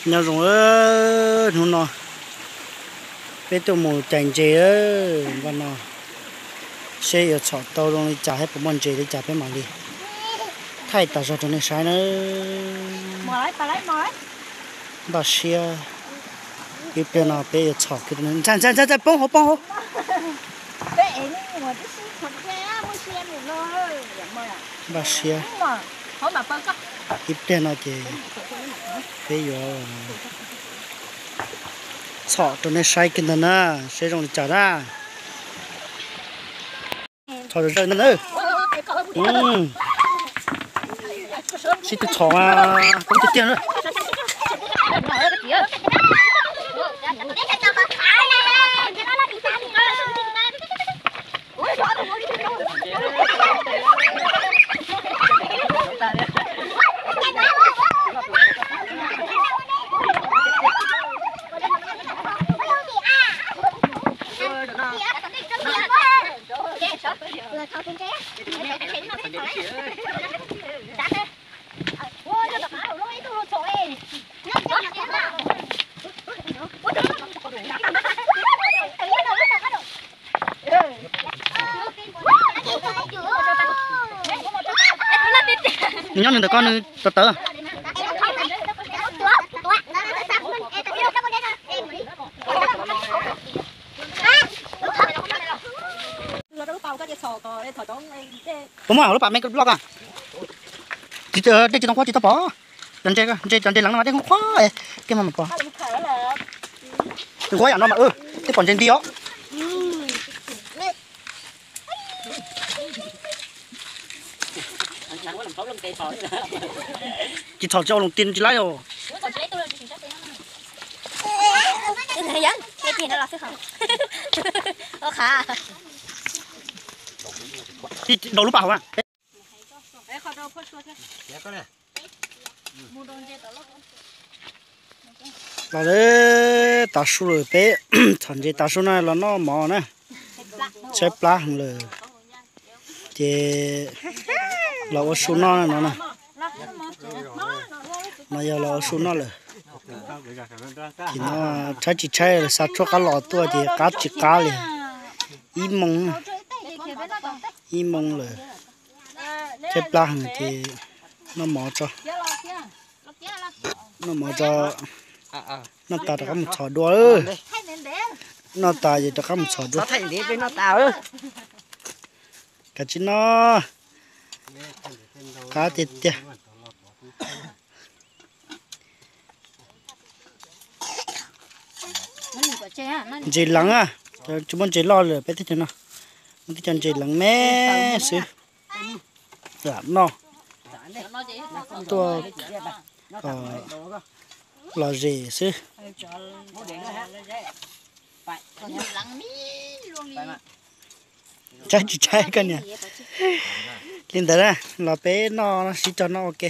Nyob zoo, hnub no peb tuaj mus cais ntses npaj no, seb yuav txhom tau zoo li cas thiab puas muaj ntses li cas peb mam li thaij tas zog rau nej saib nawb. Npaj siab, ib pliag no peb yuav txhom kiag rau nej. Ntxhais, ntxhais, ntxhais, poob hauv, poob hauv. Npaj siab, ib pliag no ces peb yuav txhom rau nej saib kiag ntag na, seb zoo li cas na. Txhom zawm zawm ntag na. Sib tw txhom mas poob tiag tiag na. Nws nyob nws ntawm koj nws tawv tawv. Puas muaj lub pas me loj koj? Dej tsis tau qhuav tsis tau pom. Cov ntses, ntses cov ntses leev no mas dej qhuav qhuav, dej mas pom. Nws qhuav yam no mas, dej pom ntses nti os. Tsis txhom tsis ua loo ti tsis laib os. Daus lub pas hauv. Los, tav su lawm peb txhom ntses tav su no los noj mov na. Tshaib plab heev lawm ces los ua su noj no na. No yog los ua su noj lawm. Ces no tshaib tsis tshaib, xa tshuaj qab los tuaj ces qab tsis qab li. Ib moo, ib moo lawm. Tshaib plab heev ces noj mov tso, noj mov tso, noj tas rov qab mus txhom dua. Noj tas ces rov qab mus txhom dua. Kav tsij noj, qab tiag tiag. Ntses leev, tsis muaj ntses loj lawm peb teb chaws no, muaj tib co ntses leev me xwb. Lam noj, tuaj kom lom zem xwb. Tshaib tsis tshaib koj niam. Li ntawd los peb noj sib cog noj ua ke.